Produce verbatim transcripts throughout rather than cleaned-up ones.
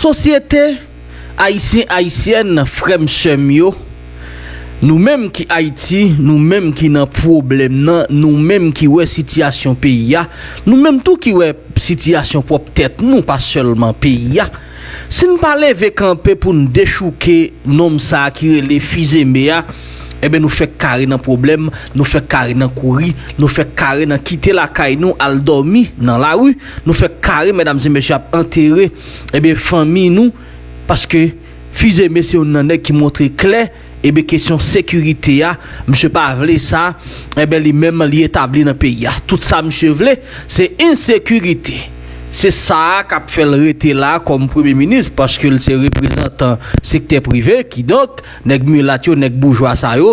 Sosyete, Ayisyen, Ayisyèn, frè m, sè m yo, nou menm ki Ayiti, nou menm ki nan pwoblèm nan, nou menm ki wè sitiyasyon peyi a, nou menm tou ki wè sitiyasyon pwòp tèt nou, pa sèlman peyi a. Si n pa leve kanpe pou n dechouke nonm sa a ki rele Fizeme a, enben, nou fèk kare nan pwoblèm, nou fèk kare nan kouri, nou fèk kare nan kite lakay nou al dòmi nan lari, nou fèk kare, medam e mesye, ap antere, enben, fanmi nou, paske Fizeme se youn nan nèg ki montre klè, enben, kesyon sekirite a, misye pa vle sa, enben, li menm, li etabli nan peyi a. Tout sa misye vle, se ensekirite. Se sa a k ap fè l rete la kòm premye minis, paske l se reprezantan sektè prive, kidonk, nèg milat yo, nèg boujwa sa yo,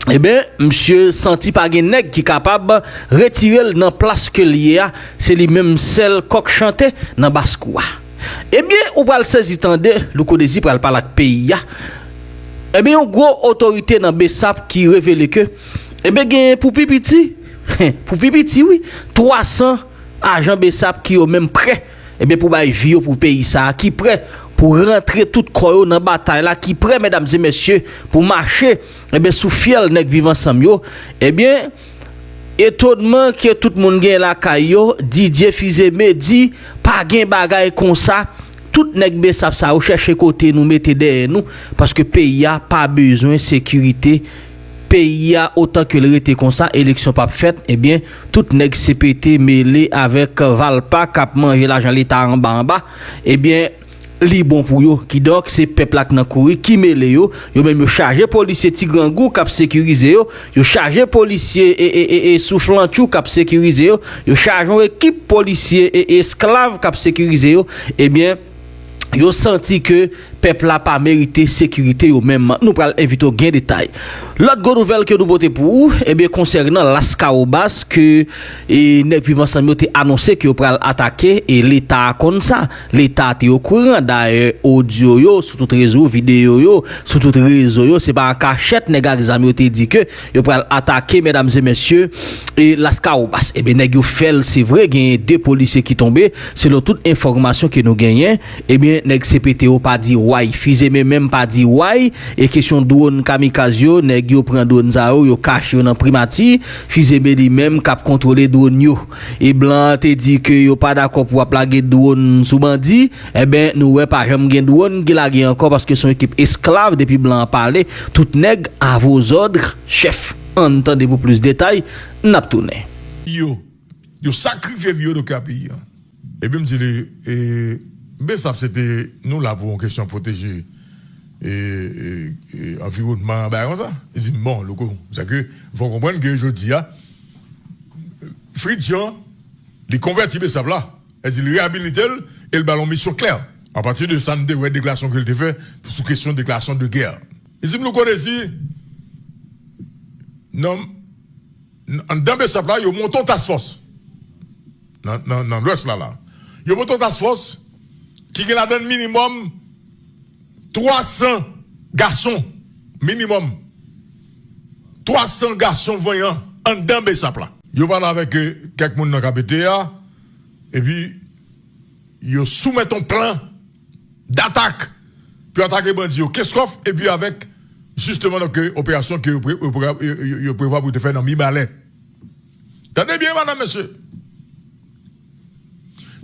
enben, misye santi pa gen nèg ki kapab retire l nan plas ke l ye a, se li menm sèl kòk chante nan baskou a. Ebyen, ou pral sezi tande, Louko Dezi pral pale ak peyi a. Ebyen, yon gwo otorite nan Besap ki revele ke, ebyen, gen pou pi piti, pou pi piti, wi, twa san ajan Besap ki yo menm prè, ebyen, pou bay vi yo pou peyi sa a, ki prè pou rantre tout kò yo nan batay la, ki prè, medam e mesye, pou mache, ebyen, sou fyèl nèg Viv Ansanm yo, ebyen, etonnman ke tout moun gen lakay yo, Didier Fils-Aimé di, pa gen bagay konsa, tout nèg Besap sa yo chèche kote nou mete dèyè nou, paske peyi a pa bezwen sekirite. Peyi a, otan ke l rete konsa, eleksyon p ap fèt, ebyen, tout nèg C P T mele avèk Valpa k ap manje lajan Leta anba anba, ebyen, li bon pou yo. Kidonk, se pèp la k nan kouri, ki mele yo. Yo menm, yo chaje polisye ti grangou k ap sekirize yo. Yo chaje polisye e, e, e, e souflantchou k ap sekirize yo. Yo chaje yon ekip polisye e esklav k ap sekirize yo. Ebyen, yo santi ke pèp la pa merite sekirite yo menm. Nou pral envite w gen detay. Lòt gwo nouvèl ke nou pote pou ou, ebyen, konsènan Las Caobas, ke, e, nèg Viv Ansanm yo te anonse ke yo pral atake, e Leta a konn sa. Leta te okouran, dayè, odyo yo, sou tout rezo, videyo yo, sou tout rezo yo, se pa an kachèt, nèg ak zam yo te di ke yo pral atake, medam e mesye, e Las Caobas. Ebyen, nèg yo fè l, se vre, genyen de polisye ki tonbe, selon tout enfòmasyon ke nou genyen. Ebyen, nèg C P T yo pa di way. Fils-Aimé menm pa di way. E kesyon dwòn kamikaz yo, nèg yo pran dwòn sa yo, yo kache yo nan primati. Fils-Aimé li menm k ap kontwole dwòn yo. E blan an te di ke yo pa dakò pou ap lage dwòn sou bandi. Enben, nou wè pa janm gen dwòn ki lage ankò paske se yon ekip esklav depi blan an pale. Tout nèg à vos ordres, chèf. Ann tande pou plis detay, n ap tounen. Yo, yo sakrifye vi yo nan kè peyi a. Epi m di li, e, Besap se te, nou la pou yon kesyon pwoteje, e, e, e, anviwònman an, bagay konsa. Li di m, bon, Louko, sa ke, fò w konprann ke jodi a, Fritz Jean, li konvèti Besap la, e di li reyabilite l, e l ba l yon misyon klè. Apati de sa, n te wè deklarasyon ke l te fè sou kesyon deklarasyon de gè. Li di m, Louko Dezi, nan, anndan Besap la, yo monte yon task force. Nan, nan, nan Lwès la, la. Yo monte yon task force ki gen ladan l minimòm twa san gason. Minimòm. Twa san gason vanyan anndan Besap la. Yo pale avèk, e, kèk moun nan K P T a, epi yo soumèt yon plan d'atak pou atake bandi yo Kenskòf, epi avèk, jisteman, donk, e, operasyon ke yo pre-, yo pre-, yo, yo, yo prevwa pou te fè nan Mibalè. Tande byen, medam, mesye.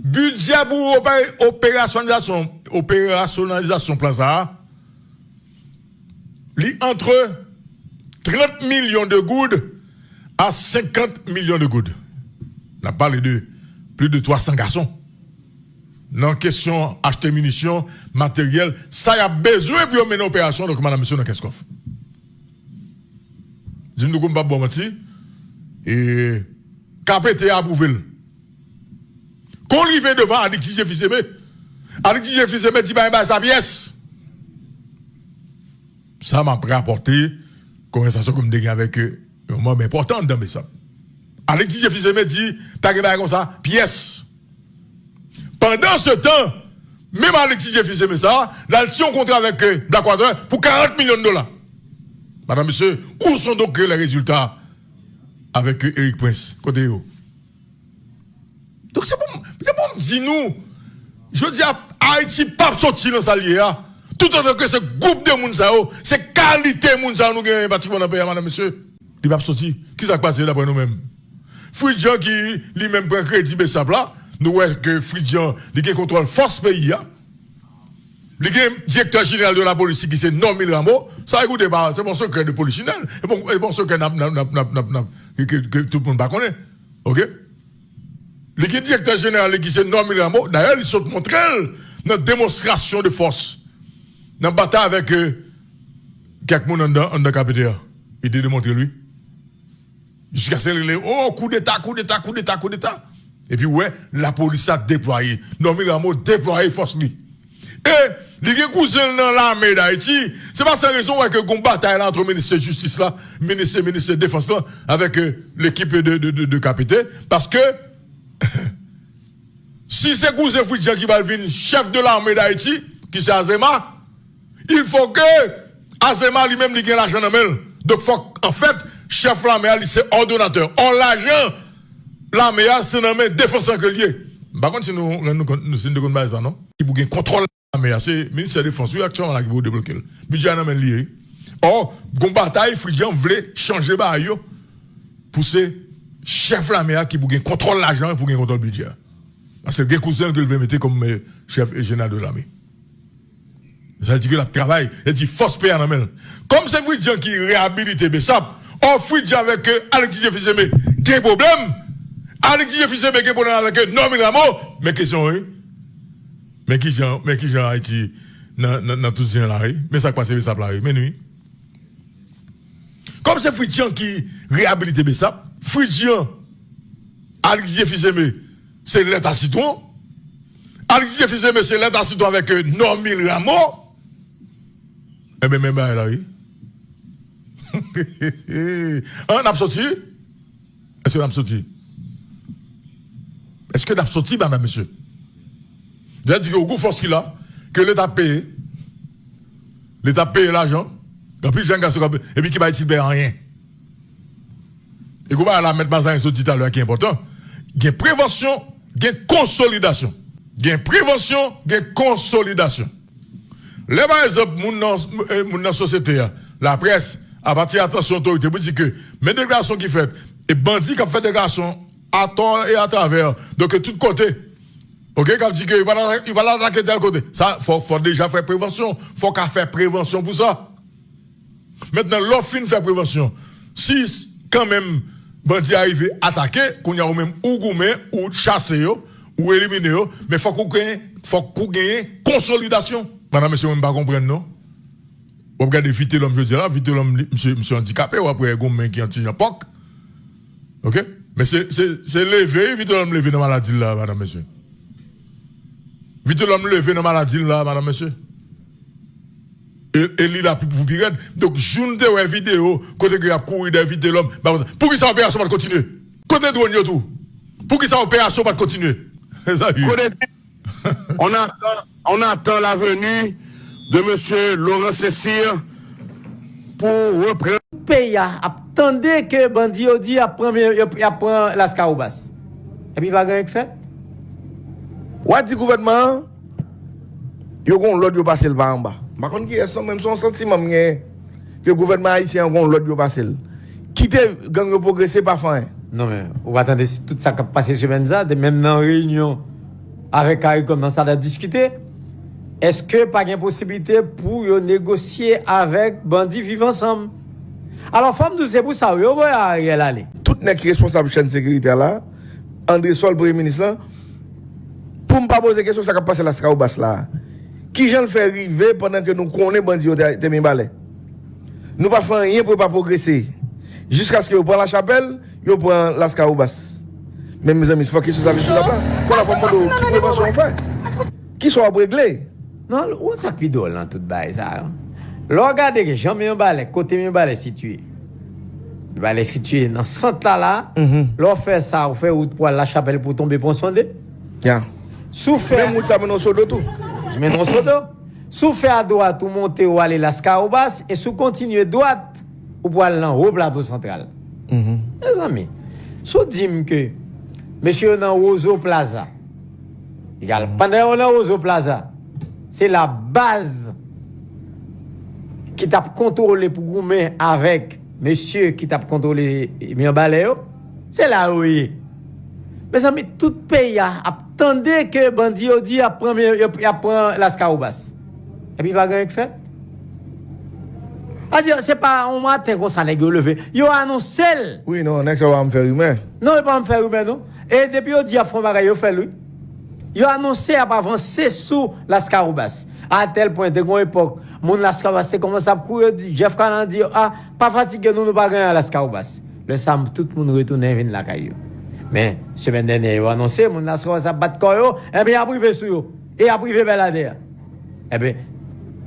Bidjè pou opè-, operasyonalizasyon, operasyonalizasyon plan sa a, li antre trant milyon de goud a senkant milyon de goud. N ap pale de plis de twa san gason. Nan kesyon achte minisyon, materyèl, sa y ap bezwen pou yo mennen operasyon, donk, medam, mesye, nan Kenskòf. Di m, Louko, m p ap ba w manti, e, K P T a apwouve l. Kon l rive devan Alix Didier Fils-Aimé, Alix Didier Fils-Aimé di pa gen bagay sa pyès. Sa m ap rapòte konvèsasyon ke m te gen avèk, e, yon manm enpòtan anndan Besap. Alix Didier Fils-Aimé di pa gen bagay konsa pyès. Pandansetan, menm Alix Didier Fils-Aimé sa, l al siyen yon kontra avèk, e, Blackwater pou karant milyon dola. Medam, mesye, où sont donc les résultats avec, e, Erik Prince? Kote yo? Donk, se pou m, se pou m di nou, jodi a, Ayiti p ap soti nan sa l ye a. Toutotan ke se gwoup de moun sa yo, se kalite moun sa yo nou genyen patikiman nan peyi a, madanm, mesye, li p ap soti. Kisa k pase daprè nou menm? Fritz Jean ki li menm pran kredi Bsap la, nou wè ke Fritz Jean li gen kontwòl fòs peyi a. Li gen direktè jeneral de lapolis ki se Normil Rameau. Sa e koute pa, se pa yon sekrè de polichinèl. E bon, e bon sekrè n ap, n ap, n ap, n ap, n ap, n ap, ke, ke, ke tout moun pa konnen. Oke? Li gen direktè jeneral li ki se Normil Rameau. Dayè, li sot montre l nan demonstrasyon de fòs. Nan batay avèk, euh, kèk moun anndan, anndan K P T a. Li te demontre l, wi. Jiskaske l rele, oh, koudeta, koudeta, koudeta, koudeta. Epi w wè, lapolis la deplwaye. Normil Rameau deplwaye fòs li. E li gen kouzen l nan lame d Ayiti. Se pa san rezon w wè ke gon batay la ant minis jistis la, minis, minis defans la, avèk, euh, lekip de, de, de, de K P T. Paske, si se kouzen Fritz Jean ki pral vin chèf de lame d Ayiti, ki se Azema, il faut que Azema li menm li gen lajan nan men l. Donk fòk, anfèt, chèf lame a li se òdonatè. Ò, lajan lame a se nan men defans lan ke l ye. M pa konn si nou rann nou kont, si nou te konn bagay sa, non? Ki pou gen kontwòl lame a. Se ministè defans, wi, aktyèlman la ki pou debloke l. Bidjè a nan men l li ye, wi. Ò, gon batay, Fritz Jean vle chanje bagay yo pou se chèf lame a ki pou gen kontwòl lajan e pou gen kontwòl bidjè a. Paske l gen kouzen l ke l vle mete kòm, eh, chèf, eh, jeneral de lame. Sa vle di ke l ap travay, e di fòs peyi a nan men l. Kòm se Fritz Jean ki reyabilite Bsap, ò, Fritz Jean avèk, eh, Alexis Jeffy Seme gen pwoblèm. Alexis Jeffy Seme gen pwoblèm avèk, eh, Normil Rameau. Men kesyon, wi. Men kijan, men kijan Ayiti nan, nan, nan tout zen la, wi. Men sa k pase Bsap la, wi. Men wi. Kòm se Fritz Jean ki reyabilite Bsap, Fritz Jean, Alexis Jeffy Seme, se lèt a sitwon. Alexis Jeffy Seme, se lèt a sitwon avèk, euh, Normil Rameau. Enben, men bagay la, wi. An, n ap soti? Èske n ap soti? Èske n ap soti, madanm, mesye? Sa vle di ke yon gwo fòs ki la, ke Leta ap peye. Leta ap peye lajan. Gen anpil jèn gason k ap, epi ki pa itil pèp anyen. E kou bagay la, Mèt Mazarin sot di talè a ki enpòtan. Gen prevansyon, gen konsolidasyon. Gen prevansyon, gen konsolidasyon. Lè, pa egzanp, moun nan, eh, moun nan sosyete a, laprès, apati atansyon otorite, pou di ke, men deklarasyon ki fèt, e bandi k ap fè deklarasyon atò e atravè, donk, tout kote, oke, k ap di ke yo pral, yo pral atake tèl kote. Sa, fò, fò deja fè prevansyon. Fò ka fè prevansyon pou sa. Mentnan, lè w fin fè prevansyon, si kanmenm bandi a rive atake, kounye a ou menm ou goumen, ou chase yo, ou elimine yo, men fòk ou genyen, fòk ou genyen konsolidasyon. Madanm, mesye, mwen m pa konprann non. W ap gade Vitelhomme jodi a la, Vitelhomme, li, misye, misye andikape, w ap wè gon men ki an ti jan pòk. Oke? Men se, se, se leve, wi, Vitelhomme leve nan maladi l la, madanm, mesye. Vitelhomme leve nan maladi l la, madanm, mesye. E, e li la pou, pou pi rèd. Donk, jou n te wè videyo kote ke y ap kouri dèyè Vitelhomme, ba, poukisa operasyon pa t kontinye? Kote dwòn yo tou? Poukisa operasyon pa t kontinye? Mezanmi. Kote On attend, on attend la venue de Monsieur Laurent Saint-Cyr pour reprendre. Tout peyi a ap tande ke bandi yo di y ap pran, y ap, y ap pran Laskawobas. Epi pa gen anyen k fèt. W a di gouvènman an, yo gon lòd yo pase l pa anba. M pa konn kiyès non, men m se yon santiman m genyen ke gouvènman ayisyen an gon lòd yo pase l. Kite gang yo pwogrese pa fè anyen. Non, men ou pa tande tout sa k ap pase semèn sa, te menm nan reyinyon avèk CARICOM nan sa n ap diskite. Èske pa gen posiblite pou yo negosye avèk bandi Viv Ansanm? Alò, fò m di w, se pou sa wi yo voye Ariel ale. Tout nèg ki responsab chèn sekirite a la, André Sol, premye minis lan, pou m pa poze kesyon sa k ap pase Laskawobas la a. Kijan l fè rive pandan ke nou konnen bandi yo te, te Mibalè? Nou pa fè anyen pou yo pa pwogrese. Jiskaske yo pran Lachapèl, yo pran Laskawobas. Men mezanmi, fòk kesyon sa vin sou tab la. Kounye a fò m mande w, ki prevansyon w fè? Kisa w ap regle? Non, ou konn sa k pi dwòl nan tout bagay sa yo? Lè w gade ke jan Mibalè, kote Mibalè sitiye, Mibalè sitiye nan sant la la, lè w fè sa, ou fè wout pou al Lachapèl pou w tonbe Pon Sonde. Ya. Si w fè. Menm wout sa mennen w Sodo tou. Mennen w Sodo. Si w fè adwat, ou monte, ou ale Laskawobas, e si w kontinye dwat, ou pral nan Wo Plato Santral. Mezanmi, si w di m ke mesye yo nan Wozo Plaza, egal, pandan yo nan Wozo Plaza, Se la baz ki t ap kontwole pou goumen avèk mesye ki t ap kontwole Mibalè yo. Se la yo ye. Mezanmi, tout peyi a ap tande ke bandi yo di y ap pran, y ap pran Laskawobas. Epi pa gen anyen k fèt. Sa di, se pa yon maten konsa nèg yo leve. Yo anonse l. Wi, non, nèg sa yo pa m fè rimè. Non, yo pa m fè rimè, non. E depi yo di y ap fè yon bagay, yo fè l, wi. Yo anonse y ap avanse sou Laskawobas. A tèl pwen, te gon epòk, moun Laskawobas te kòmanse ap kouri, yo di, Jeff Calan di, a, pa fatige nou, nou pa genyen a Laskawobas. Lè sa a, tout moun retounen vin lakay yo. Men, semèn dènyè, yo anonse, moun Laskawobas ap bat kò yo, enben, y ap rive sou yo. E y ap rive Bèladè. Enben,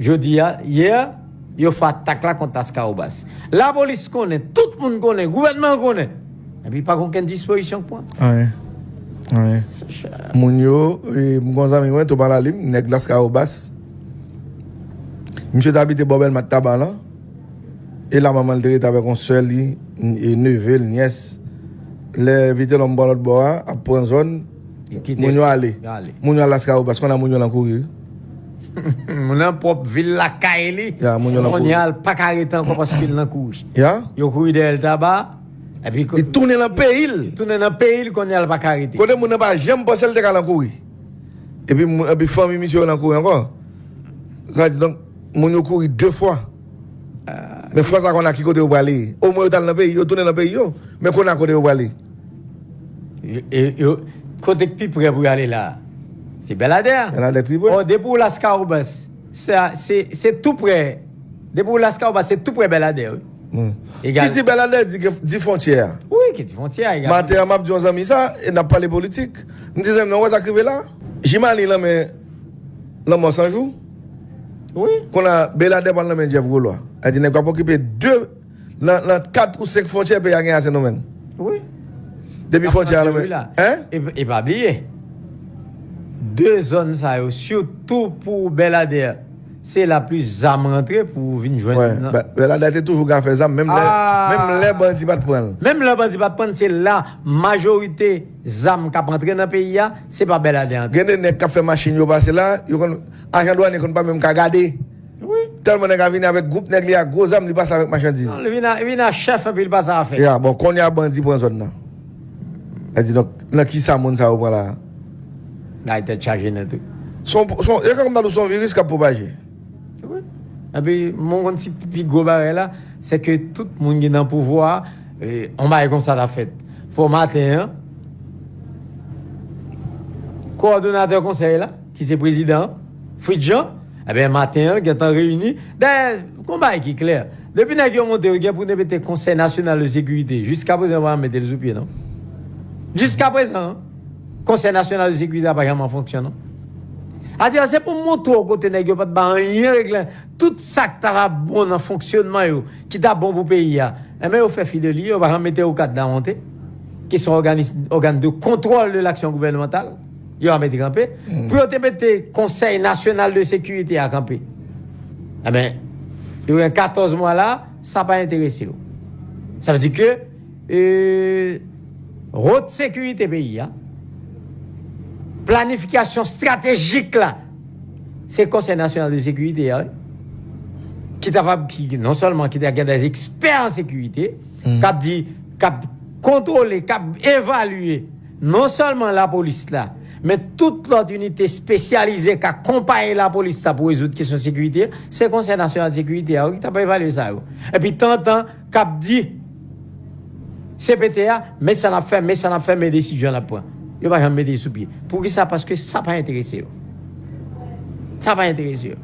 jodi a, yè, yo fè atak la kont Laskawobas. Lapolis konnen, tout moun konnen, gouvènman an konnen. Epi pa gen okenn dispozisyon k pran. Anyen. Anyen. Moun yo, e, m gon zanmi mwen, Toba Lalim, nèg Laskawobas. Misye t abite bò Bèlma Taba lan. E la manman l te rete avèk yon sè li, e, neve l, nyès. Lè Vitelòm bò lòt bò a, ap pran zòn, moun yo ale. Yo ale. Moun yo al Laskawobas, kounye a moun yo lan kouri. Moun nan pwòp vil lakay li. Ya, moun yo lan kouri. Kounye a l pa ka rete ankò paske l lan kouri. Ya. Yo kouri dèyè l Taba. Epi li tounen nan peyi l. Li tounen nan peyi l, kounye a l pa ka rete. Kote moun nan pa janm panse l te ka lan kouri. Epi, moun- epi fanmi misye yo lan kouri ankò. Sa di, donk, moun yo kouri de fwa. Men fwa sa konn a ki kote yo prale. Omwen yo t al nan peyi, yo tounen nan peyi yo. Men konn a kote yo prale. Yo, e, yo, kote k pi prè pou y ale la? Se Bèladè. Bèladè k pi prè. Ò, depi w Laskawobas, sa, se, se tou prè. Depi w Laskawobas, se tou prè Bèladè, wi. Ki di Bèladè di, di fwontyè a. Wi, ki di fwontyè a egalman. Maten an, m ap di yon zanmi sa, e n ap pale politik. M di, zanmi, nan wè sa k rive la? Jimani lanmen lanmò Sanjou. Wi. Kounye a, Bèladè pral lanmen Jeff Golwa. Sa di nèg ap okipe de nan, nan kat ou senk fwontyè peyi a gen a Sendomeng. Wi. Depi fwontyè a lanmen. Hein? E, e pa bliye. De zòn sa yo, sitou pou Bèladè, se la plis zam rantre pou vin jwenn nan. Bèladè te toujou ka fè zam, menm lè, menm lè bandi pa t pran l. Menm lè bandi pa t pran l, se la majorite zam k ap antre nan peyi a, se pa Bèladè antre. Gen de nèg k ap fè machin yo pase la, yo konn, ajan dwanye konn pa menm ka gade. Wi. Tèlman nèg la vini avèk gwoup nèg li a gwo zam, li pase avèk machandiz. Non, li vin a, li vin a chèf epi li pase afè. Ya, bon, kounye a bandi pran zòn nan. Sa di, donk, nan ki sa moun sa yo pran la? Ay, tèt chaje nèt, wi. Son, son, e kòm ta di w, son viris k ap pwopaje. Wi. Epi, mwen konn si pi gwo bagay la, se ke tout moun ki nan pouvwa a, e, on bagay konsa ta fèt. Fò maten an, kowòdonatè konsèy la, ki se prezidan an, Fritz Jean, ebyen, maten an, gentan reyini. Dayè, gon bagay ki klè. Depi nèg yo monte, yo gen pou mete Konsèy Nasyonal de Sekirite. Jiskaprezan, yo pa janm mete l sou pye, non. Jiskaprezan, Konsèy Nasyonal de Sekirite a pa janm an fonksyon, non. Sa di, se pou montre w kote nèg yo pa t ba anyen regle. Tout sa k ta va bon nan fonksyonman yo, ki ta bon pou peyi a, enben, yo fè fi de li, yo pa janm mete OCAD la monte, ki se yon òganis-, ògàn de kontwòl de laksyon gouvènmantal, yo pa mete kanpe. Pou yo te mete Konsèy Nasyonal de Sekirite a kanpe. Enben, yo gen katòz mwa la, sa pa enterese yo. Sa vle di ke, e, wot sekirite peyi a, planifikasyon estratejik la, se Konsèy Nasyonal de Sekirite a, wi. Ki ta va, ki, non sèlman ki ta gen des ekspè an sekirite, k ap di, k ap kontwole, k ap evalye, non sèlman lapolis la, men tout lòt inite espesyalize k akonpaye lapolis la pou rezoud kesyon sekirite, se Konsèy Nasyonal de Sekirite a, wi, ki t ap evalye sa yo. Epi, tantan, k ap di, C P T a, men sa n ap fè, men sa n ap fè, men desizyon n ap pran. Yo pa janm mete sou pye. Poukisa? Paske sa pa enterese yo. Sa pa enterese yo.